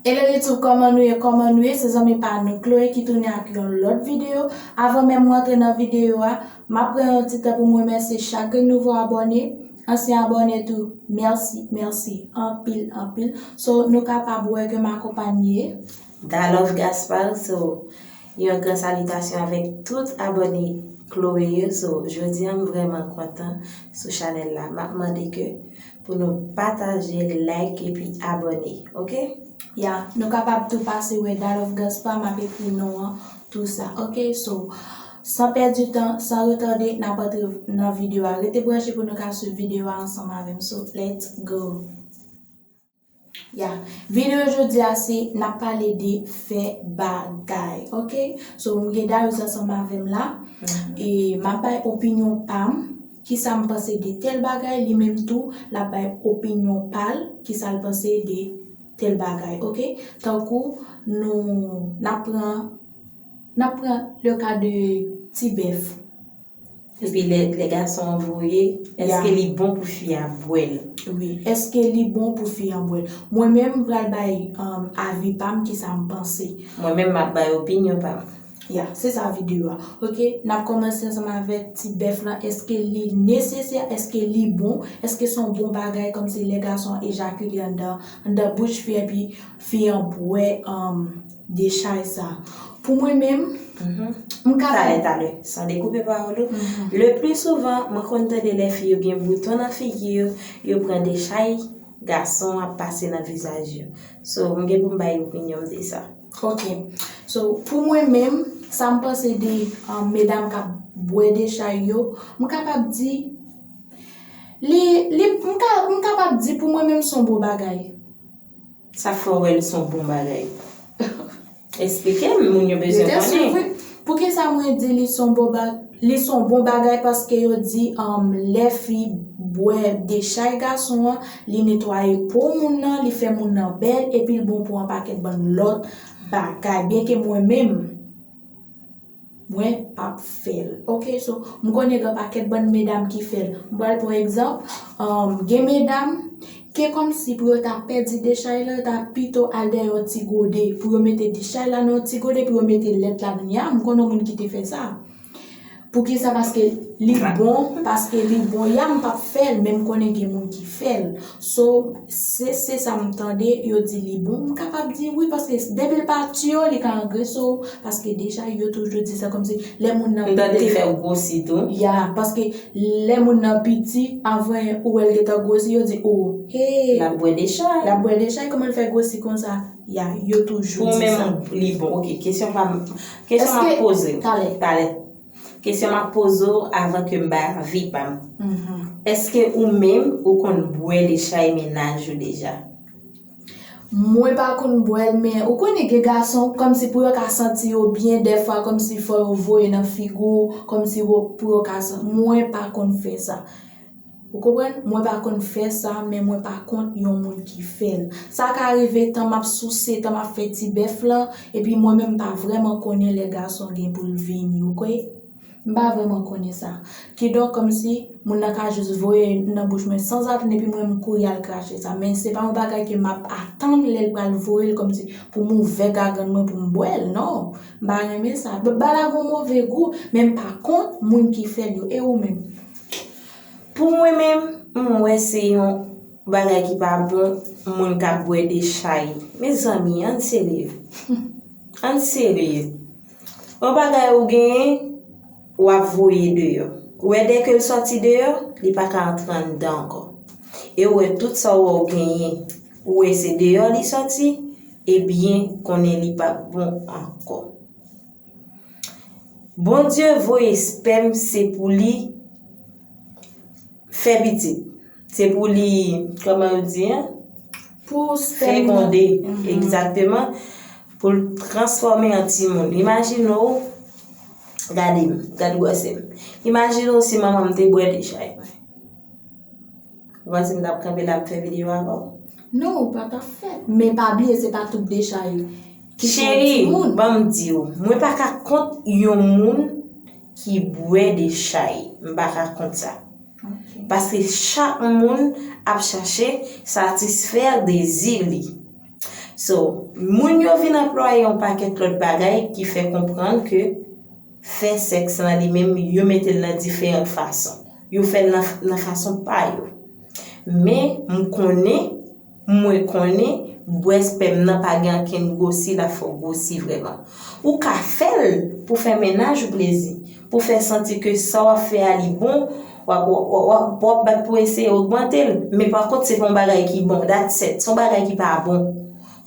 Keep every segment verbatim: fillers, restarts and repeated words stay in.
Hello YouTube, kòman nou ye? Kòman nou ye? Se zanmi pa nou Chloé ki tounen ak yon lòt videyo. Avan menm mwen antre nan videyo a, m ap pran yon ti tan pou m remèsye chak grenn nouvo abòne, ansyen abòne tou. Mèsi, mèsi anpil, anpil. So, nou kapab wè ke m akonpanye Dalove Gaspard, so, yon gran salitasyon avèk tout abòne Chloé yo. So, jodi a m vrèman kontan sou chanèl la. M ap mande ke pou nou pataje, like epi abòne, oke? Ya, nou kapab tou pase wè Dalove Gaspard, m ap ekri non an, tou sa, oke? So, san pèdi tan, san retade, n ap antre nan videyo a. Rete branche pou nou ka swiv videyo a ansanm avè m. So, let's go! Ya, videyo jodi a se n ap pale de fè bagay, oke? So, m gen Darius ansanm avè m la, e m ap bay opinyon pa m, kisa m panse de tèl bagay, li menm tou, l ap bay opinyon pa l, kisa l panse de tèl bagay, oke? Tankou nou, n ap pran, n ap pran le ka de ti bèf. Epi lè, lè gason an voye, èske li bon pou fi a bwè l? Wi, èske li bon pou fi an bwè l? Mwen menm, m pral bay, um, avi pa m, kisa m panse. Mwen menm, m ap bay opinyon pa m. Ya, se sa videyo a. Oke, n ap kòmanse ansanm avèk ti bèf lan. Èske li nesesè? Èske li bon? Èske se yon bon bagay kòmsi lè gason an ejakile anndan, anndan bouch fi an, epi fi an bwè, um, dechay sa? Pou mwen menm, m ka... Talè, talè, san dekoupe pawòl ou. Le pli souvan, mwen konn tande lè fi yo gen bouton nan figi yo, yo pran dechay gason ap pase nan vizaj yo. So, m gen pou m bay opinyon m de sa. Oke. So, pou mwen menm, sa m panse de, um, medam k ap bwè dechay yo, m kapab di, li, li, m ka, m kapab di pou mwen menm se yon bon bagay. Sa fè w wè l se yon bon bagay? Eksplike m, moun yo bezwen konnen. Poukisa mwen di li se yon bon ba-, li se yon bon bagay? Paske yo di, um, lè fi bwè dechay gason an, li netwaye po moun nan, li fè moun nan bèl, epi l bon pou yon pakèt bann lòt bagay. Byenke mwen menm, mwen p ap fè l. Oke, so, m konnen gen pakèt bann medam ki fè l. M pral pran egzanp, um, gen medam ke kòmsi pou yo ta pèdi dechay lan, yo ta pito al dèyè yon ti gode, pou yo mete dechay la nan yon ti gode, pou yo mete lèt ladan l. Ya, m konnen yon moun ki te fè sa. Poukisa? Paske li bon, paske li bon. Ya, m p ap fè l, men m konnen gen moun ki fè l. So, se, se sa m tande, yo di li bon. M kapab di wi, paske depi l pa tiye w, li ka agrese w, paske dechay yo toujou di sa kòmsi lè moun nan piti. M tande l fè w gwosi tou. Ya, paske lè moun nan piti, avan ou wè l gentan gwosi, yo di, o, hey, l ap bwè dechay. L ap bwè dechay, kòman l fè gwosi konsa? Ya, yo toujou di sa. Pou ou menm, li bon. Oke, kesyon pa m, kesyon m ap poze w. Talè. Talè. Kesyon m ap poze w avan ke m bay avi pa m. Èske ou menm ou konn bwè dechay mennaj ou deja? Mwen pa konn bwè l, men ou konnen gen gason, kòmsi pou yo ka santi yo byen, dèfwa kòmsi fò yo voye nan figi w, kòmsi yo, pou yo ka san-, mwen pa konn fè sa. Ou konprann? Mwen pa konn fè sa, men mwen pa kont yon moun ki fè l. Sa ka rive tan m ap souse, tan m ap fè ti bèf lan, epi mwen menm m pa vrèman konnen lè gason gen pou l vini, ou kwè? M pa vrèman konnen sa. Kidonk, kòmsi, moun nan ka jis voye nan bouch mwen sanzatann, epi mwen m kouri al krache sa. Men se pa yon bagay ke m ap atann lè l pral voye l, kòmsi, pou m ouvè gagann mwen pou m bwè l, non. M pa renmen sa. Bagay la gon move gou, men m pa kont moun ki fè l yo. E ou menm? Pou mwen menm, m wè se yon bagay ki pa bon, moun k ap bwè dechay. Mezanmi, ann serye. Ann serye. Yon bagay ou genyen, w ap voye deyò. Ou wè, dèke l sòti deyò, li pa ka antre anndan ankò. E ou wè, tout sa w wè w genyen, ou wè se deyò li sòti, ebyen, konnen li p ap bon ankò. Bondye voye spèm, se pou li fè pitit. Se pou li, kòman yo di, en? Pou spèm nan. Fekonde, egzakteman. Pou l transfòme an timoun. Imajine w, gade m, gad gwosè m. Imajine w si manman m te bwè dechay mwen. Ou panse m t ap kanpe la ap fè videyo avè w? Non, ou pa t ap fè. Men pa bliye, se pa tout dechay ki fè yon timoun. Cheri, ban m di w, mwen pa ka kont yon moun ki bwè dechay. M pa ka kont sa. Paske chak moun ap chache satisfè dezi li. So, moun yo vin anplwaye yon pakèt lòt bagay ki fè konprann ke fè sèks lan li menm, yo mete l nan diferan fason. Yo fè l nan, nan fason pa yo. Men, m konnen, mwen konnen, bwè spèm nan pa gen ankenn gwosi l ap fè w gwosi vrèman. Ou ka fè l pou fè mennaj ou plezi, pou fè santi ke sa w ap fè a li bon, w ap, w ap, w ap, w ap bat pou eseye ogmante l. Men pa kont, se pa yon bagay ki bon, that's it. Se yon bagay ki pa bon.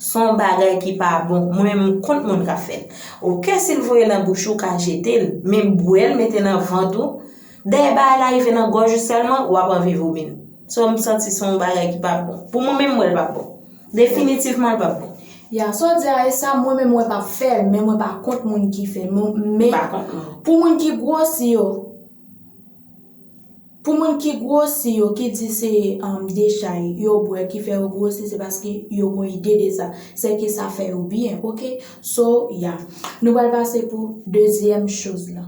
Se yon bagay ki pa bon. Mwen menm, m kont moun k ap fè l. Oke, si l voye nan bouch ou, w ka jete l. Men bwè l, mete nan vant ou. Dèyè bagay la rive nan gòj ou sèlman, w ap anvi vomi l. So, m santi se yon bagay ki p ap bon. Pou mwen menm, m wè l p ap bon. Definitivman, l p ap bon. Ya, sa w di a, e sa, mwen menm, mwen p ap fè l, men mwen pa kont moun ki fè l. Mwen, men Pa kont moun. Pou moun ki gwosi yo, pou moun ki gwosi yo, ki di se, um, dechay yo bwè ki fè yo gwosi, se paske yo gon ide de sa. Se ke sa fè yo byen, oke? So, ya. Nou pral pase pou dezyèm choz la.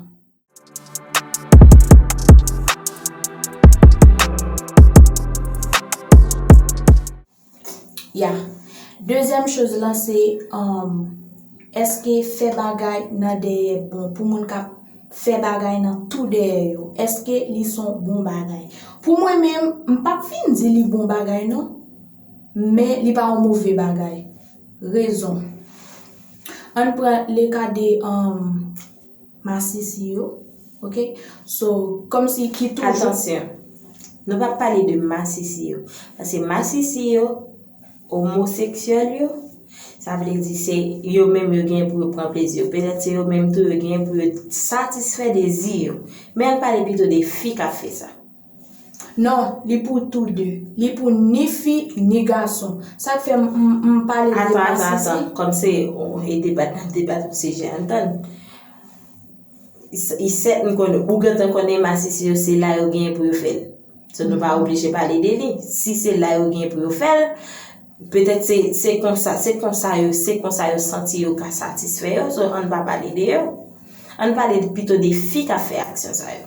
Ya. Dezyèm choz lan se, um, èske fè bagay nan dèyè bon pou moun k ap fè bagay nan tou dèyè yo? Èske li se yon bon bagay? Pou mwen menm, m p ap fin di li bon bagay non, men li pa yon move bagay. Rezon. Ann pran le ka de, um, masisi yo, oke? So, kòmsi ki toujou Atansyon, nou p ap pale de masisi yo. Paske masisi yo, omoseksyèl yo, sa vle di se yo menm yo gen pou yo pran plezi yo. Petèt se yo menm tou yo gen pou yo satisfè dezi yo. Men ann pale pito de fi k ap fè sa. Non, li pou tou de. Li pou ni fi, ni gason. Sa k fè m, m, m pale de Atann, atann, masisi. Atann. Kòm se, e debat, n ap debat yon sijè, antann. I s-, i sèt, m konnen, ou gentan konnen masisi yo, se la yo genyen pou yo fè l. So, nou pa oblije pale de li. Si se la yo genyen pou yo fè l, petèt se, se konsa, se konsa yo, se konsa yo santi yo ka satisfè yo. So, ann pa pale de yo. Ann pale pito de fi k ap fè aksyon sa yo.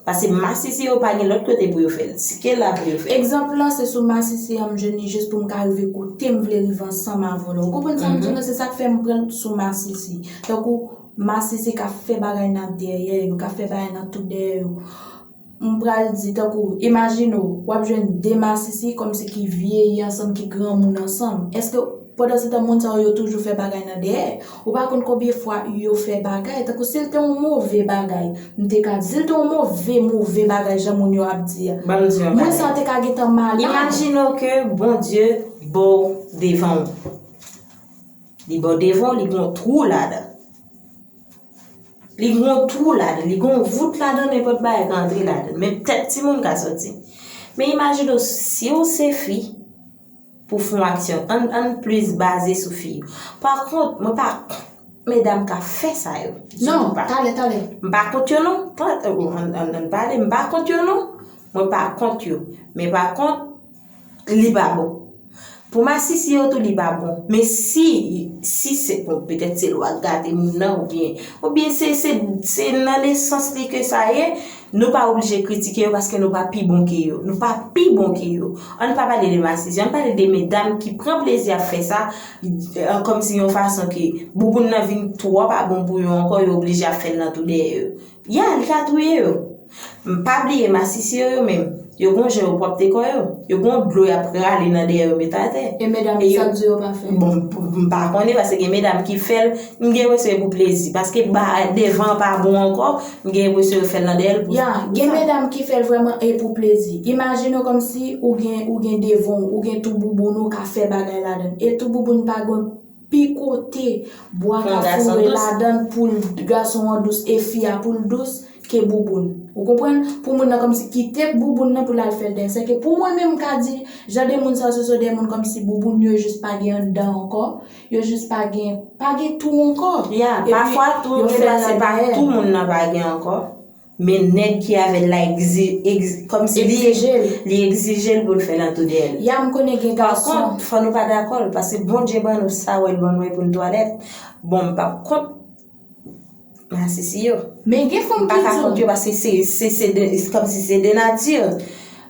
Paske masisi yo pa gen lòt kote pou yo fè l. Se ke la pou yo fè l. Egzanp lan, se sou masisi an m jwenn li jis pou m ka rive kote m vle rive ansanm avè w la. Ou konprann sa m di w lan? Se sa k fè m pran l sou masisi. Tankou masisi k ap fè bagay nan dèyè yo, k ap fè bagay nan tou dèyè yo. M pral di, tankou, imajine w, w ap jwenn de masisi kòmsi ki vyeyi ansanm, ki granmoun ansanm. Èske pandan se tan moun sa yo, yo toujou fè bagay nan dèyè? Ou pa konn konbyen fwa yo fè bagay. Tankou si l te yon move bagay, m te ka di, si l te yon move, move bagay, jan moun yo ap di a, Ban m di yon moun bagay. Sa te ka gentan malad. Imajine w ke Bondye ba w devan w. Li ba w devan w, li gen yon twou ladan. Li gen yon twou ladan, li gen yon vout ladan, nenpòt bagay ka antre ladan. Men tèt timoun ka sòti. Men imajine w, si w se fi, pou fè yon aksyon, ann, ann plis baze sou fi yo. Pa kont, mwen pa kont medam k ap fè sa yo. Non, talè, talè. M pa kont yo non. Ann, ann, ann pale, m pa kont yo non. Mwen pa kont yo. Men pa kont, li pa bon. Pou masisi yo tou, li pa bon. Men si, si se, bon, petèt se lwa gate moun nan, oubyen, oubyen se, se, se nan nesans li ke sa ye, nou pa oblije kritike yo paske nou pa pi bon ke yo. Nou pa pi bon ke yo. Ann pa pale de masisi yo, ann pale de medam ki pran plezi ap fè sa, kòmsi yon fason ke bouboun nan vin twò pa bon pou yo ankò, yo oblije ap fè l nan tou dèyè yo. Ya, li ka touye yo. M pa bliye masisi yo, yo menm. Yo gon jan yo pwòpte kò yo. Yo gon dlo y ap rale nan dèyè yo met atè. E medam yo, sa k di yo pa fè? Bon, m pa konnen, paske gen medam ki fè l, m gen enpresyon e pou plezi. Paske ba, devan an pa bon ankò, m gen enpresyon yo fè l nan dèyè l pou Ya, gen medam ki fè l vrèman e pou plezi. Imajine w kòmsi ou gen, ou gen devan w, ou gen tou bouboun ou ka fè bagay ladan l. E tou bouboun pa gen pi kote bwa ka foure ladan l pou l gason an dous e fi a pou l dous ke bouboun. Ou konprann? Pou moun nan kòmsi kite bouboun nan pou l al fè l dèyè. Sèke pou mwen menm, m ka di, jan de moun sa yo, se, se de moun kòmsi bouboun yo jis pa gen anndan ankò, yo jis pa gen, pa gen tou ankò. Ya, pafwa tou, yo fè l la dèyè. Tou moun nan pa gen ankò. Men nèg ki avè l la egzi-, egzi-, kòmsi li, egzije l, li egzije l pou l fè l an tou dèyè l. Ya, m konnen gen gason. Pa kont, fò nou pa dakò l, paske Bondye ban nou sa wè l ban nou e pou n twalèt. Bon, m p ap kont masisi yo. Men gen fanm ki di w. M pa ka kont yo paske se, se, se de, kòmsi se de nati.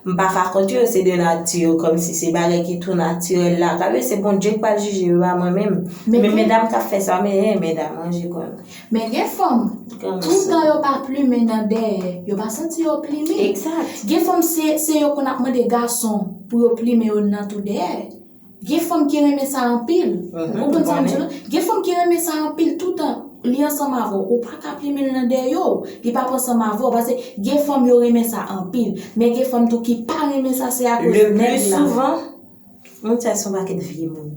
M pa ka kont yo, se de nati yo, kòmsi se bagay ki tou natirèl la. Ka vle se Bondye k pral jije yo, pa mwen menm. Men medam k ap fè sa, men, eh, medam, ranje kò nou. Men gen fanm, toutan yo pa plimen nan dèyè, yo pa santi yo plimen. Gen fanm, se, se yo konn ap mande gason pou yo plimen yo nan tou dèyè. Gen fanm ki renmen sa anpil. Ou konprann sa m di w la? Gen fanm ki renmen sa anpil toutan li ansanm avè w. Ou pa ka plimen l nan dèyè w. Li p ap ansanm avè w. Paske gen fanm yo renmen sa anpil. Men gen fanm tou ki pa renmen sa, se akoz nèg la. Le pli souvan, moun sa yo se yon pakèt vye moun.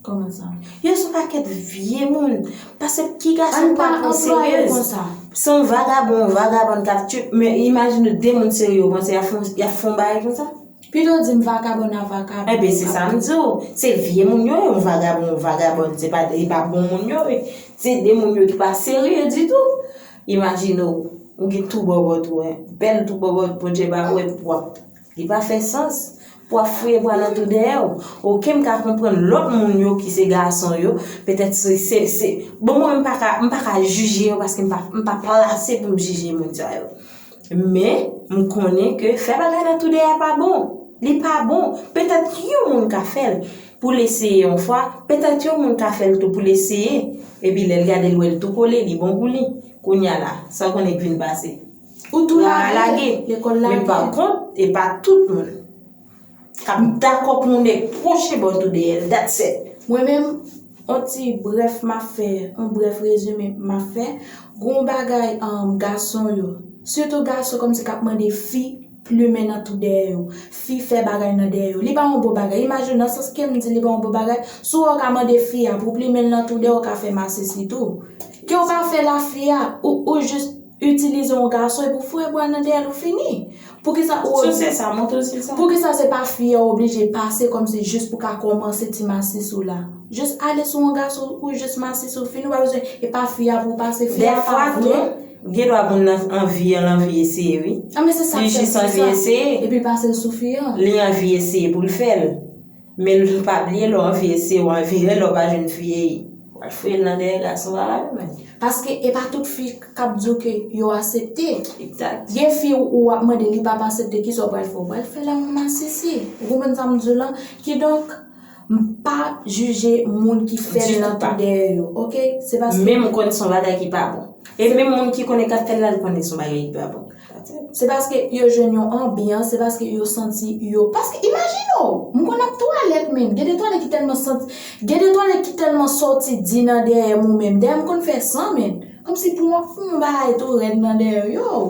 Kòman sa? Yo se yon pakèt vye moun. Paske ki gason pa pran serye? Se yon vagabon, yon vagabòn k ap tchwe. Men imajine de moun serye, ou panse y ap fè, y ap fè yon bagay konsa? Pito di m vakabon a vakabon. Enben, se sa m di w. Se vye moun yo ye, yon vagabon, yon vagabòn. Se pa, e pa bon moun yo ye. Se de moun yo ki pa serye ditou. Imajine w, ou gen tou bòbòt ou, en. Bèl tou bòbòt, Bondye ba ou, epi w ap. Li pa fè sans pou w ap fouye bwa nan tou dèyè w. Oke, m ka konprann lòt moun yo ki se gason yo. Petèt se, se, se, bon, mwen, m pa ka, m pa ka jije yo paske m pa, m pa plase pou m jije moun sa yo. Men, m konnen ke fè bagay nan tou dèyè pa bon. Li pa bon. Petèt yon moun ka fè l pou l eseye yon fwa. Petèt yon moun ka fè l tou pou l eseye. Epi lè l gade l wè l tou kole, li bon pou li. Kounye a la, sa w konnen k vin pase? Ou tou lage, lekòl lage. Men pa kont, e pa tout moun k ap dakò pou yon nèg pwoche bò tou dèyè l. That's it. Mwen menm, yon ti brèf m ap fè, yon brèf rezime m ap fè. Gon bagay, um, gason yo, sitou gason kòmsi k ap mande fi plimen nan tou dèyè yo, fi fè bagay nan dèyè yo. Li pa yon bon bagay. Imajine, nan sans ke m di li pa yon bon bagay, si w wè w ka mande fi a pou plimen l nan tou dèyè, w ka fè masisi tou. Ke w pa fè la fi a, ou, ou jis itilize yon gason epi w foure bwa nan dèyè l, ou fini. Poukisa ou... Si w se sa, montre w se sa. Poukisa se pa fi a w oblije pase kòmsi jis pou w ka kòmanse ti masisi w la? Jis ale sou yon gason ou jis masisi w fini, ou pa bezwen, e pa fi a pou w pase, fi a pa vle. Dèfwa tou, gen dwa moun nan anvi, l anvi eseye, wi. A, men se sa k fè m di sa. Li jis anvi eseye. Epi l pase l sou fi a. Li anvi eseye pou l fè l. Men l pa bliye, lè w anvi eseye, w anvi wè, lè w pa jwenn fi, w al fouye l nan dèyè gason pa la menm. Paske e pa tout fi k ap di w ke yo aksepte. Egzak. Gen fi ou, ou ap mande, li p ap aksepte, kisa w pral fè? W pral fè l yon masisi. Ou konprann sa m di w lan? Kidonk, m pa jije moun ki fè l nan tou dèyè yo, oke? Se paske... Men m konn se yon bagay ki pa bon. E menm moun ki konnen k ap fè l la, l konnen se yon bagay ki pa bon. Se paske yo jwenn yon anbyans, se paske yo santi yo, paske imajine w, m konn ap twalèt, men gen de twalèt ki tèlman santi, gen de twalèt ki tèlman sòti di nan dèyè m ou menm. Dèyè m konn fè san, men. Kòmsi pou w ap fè yon bagay tou rèd nan dèyè yo.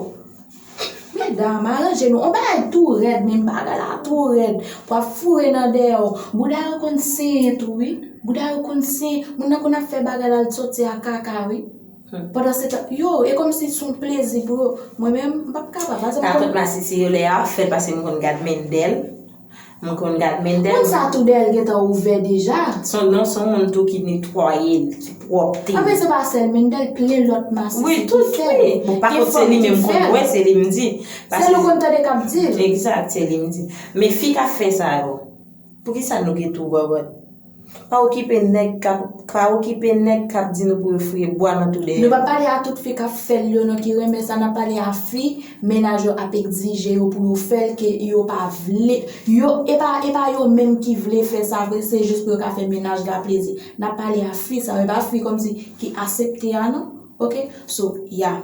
Medam, aranje nou. Yon bagay tou rèd, men bagay la tou rèd. Pou ap foure nan dèyè w. Bouda yo konn senyen tou, wi. Bouda yo konn senyen. Moun nan konn ap fè bagay la, l sòti a kaka, wi. Pandan se tan, yo, e kòmsi se yon plezi pou yo. Mwen menm, m p ap kapab. Paske m konn... Pa kont masisi yo lè y ap fè l, paske m konn gad Mendel. M konn gad Mendel. Moun sa tou dèyè l gentan ouvè deja. Se yon, non, se yon moun tou ki netwaye l, ki pwòpte l. A, men se pa sèl Mendel, plen lòt masisi ki fè l. Wi, tout, wi. Bon, pa kont se li menm m konn wè, se li m di. Sèl ou konn tande k ap di l. Egzak, se li m di. Men fi k ap fè sa yo, poukisa nou gen tou bòbòt? Pa okipe nèg k ap, pa okipe nèg k ap di nou pou yo fouye bwa nan tou dèyè. Nou pa pale a tout fi k ap fè l yo non, ki renmen sa, n ap pale a fi, mennaj yo ap egzije yo pou yo fè l, ke yo pa vle. Yo, e pa, e pa yo menm ki vle fè sa vre, se jis pou yo ka fè mennaj la plezi. N ap pale a fi sa yo, e pa fi kòmsi ki aksepte a non. Oke? So, ya.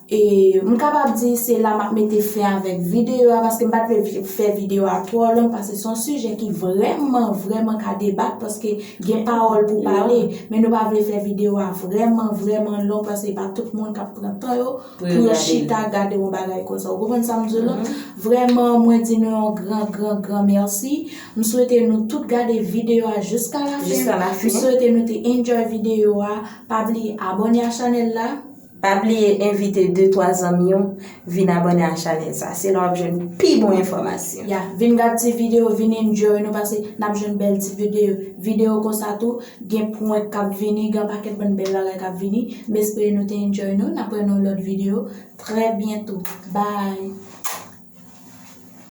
E m kapab di se la m ap mete fen avèk videyo a, paske m pa t vle vi-, fè videyo a twò long, paske se yon sijè ki vrèman, vrèman ka debat, paske gen pawòl pou pale, men nou pa vle fè videyo a vrèman, vrèman long, paske pa tout moun k ap pran tan yo pou yo chita gade yon bagay konsa. Ou konprann sa m di w lan? Vrèman, mwen di nou yon gran, gran, gran mèsi. M swete nou tout gade videyo a jiska lafen. Jiska lafen. M swete nou te enjoy videyo a. Pa bliye abòne a chanèl la. Pa bliye envite de twa zanmi w vin abòne a chanèl sa. Se la w ap jwenn pi bon enfòmasyon. Ya, vin gad ti videyo, vin enjoy nou, paske n ap jwenn bèl ti videyo. Videyo konsa tou, gen prank k ap vini, gen pakèt bann bèl bagay k ap vini. M espere nou te enjoy nou. N ap wè nan yon lòt videyo trè byento. Bye!